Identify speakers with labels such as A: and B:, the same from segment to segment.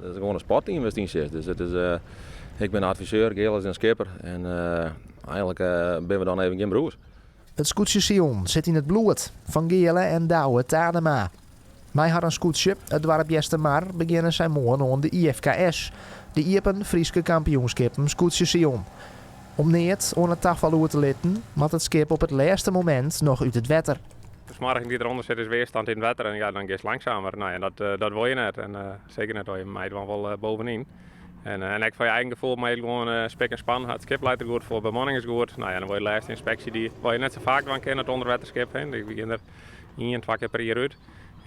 A: It is gewoan in sportteam wêr'tst yn sitst. Dus it is, ik bin adviseur, Geale is in skipper en eigenlik binne we dan even gjin broers.
B: It skûtsjesilen sit yn it bloed fan Geale en Douwe Tadema. Mei harren skûtsje, it doarp Eastermar, begjinne sy moarn oan de IFKS, de Iepen Fryske Kampioenskippen Skûtsjesilen. Om neat oan it tafal oer te litten, moat it skip op it lêste momint noch út it wetter.
C: De fersmoarging dy't derûnder sit is weerstand yn it wetter en ja, dan giest langsumer. No ja, dat wol je net en seker net as je meidwaan wol bovenyn. En ek foar je eigen gefoel moat je gewoan spik en span ha. It skip leit der goed foar, bemanning is goed. No ja, dan wol je de lêste ynspeksje dy wat je net sa faak dwaan kinne, it ûnderwetterskip. Dy gean der ien, twa kear per jier út.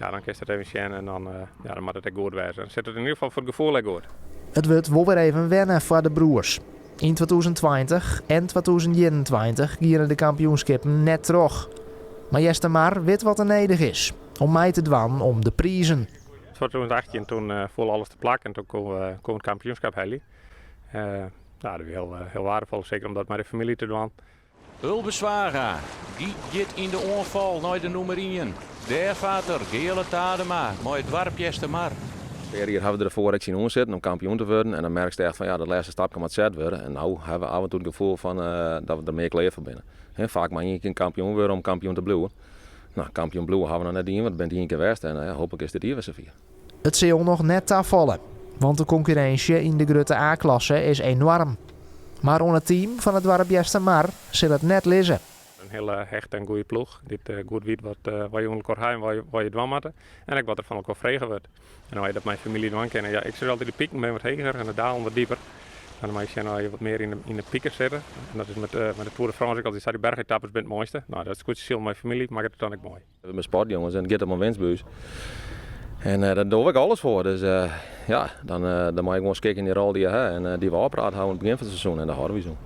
C: Ja, dan kinst it even sjen en dan, ja, dan moat it ek goed wêze. Dan sit it yn ieder gefal foar it gefoel ek goed.
B: It wurdt wol wer even wenne foar de broers. Yn 2020 en 2021 giene de kampioenskippen net troch. Mar Eastermar wit wat der nedich is om mei te dwaan om de prizen.
C: 2018 toen foel alles te plak en toen koe we it kampioenskip helje. Nou, dat wie hiel, hiel waardefol, seker om dat mei de famylje te dwaan.
D: Ulbe Zwaga giet yn de oanfal nei de nûmer ien. Dêr fart er, Geale Tadema, mei it doarp Eastermar.
A: In pear jier hawwe we derfoar ek tsjin oan sitten om kampioen te wurden en dan merkst echt fan ja, dat lêste stapke moat set wurde. En no hawwe we af en toe it gefoel fan dat we der mear klear foar binne. Faak moat ien kear kampioen wurde om kampioen te bliuwen. No, kampioen bliuwe hawwe we noch net dien, want it binne ien kear west en hooplik is dit jier wer safier.
B: It sil noch net tafalle, want de konkurrinsje yn de grutte A-klasse is enoarm. Mar oan it team fan it doarp Eastermar sil it net lizze.
C: In hiele hechte en goede ploech dy't goed wit wat je oan elkoar ha en wat je dwaan moatte. En ek wat der fan elkoar frege wurdt. En as je dat mei famylje dwaan kinne, ja, ik sis altyd de piken binne wat heger en de dalen wat dieper. En dan moat je sjen as je wat mear yn de piken sitte. En dat is met de Tour de France ek altyd sa, dy berchetappes binne it moaiste. No, dat skûtsjesilen mei famylje makket it dan ek moai.
A: We binne sportjonges en it giet om in winst by ús. En dêr doch ik alles foar. Dus ja, dan moat je gewoan skikke yn dy rol dy't je ha en dy't we ôfpraat hawwe oan it begjin fan it seizoen en dêr hâlde we ús oan.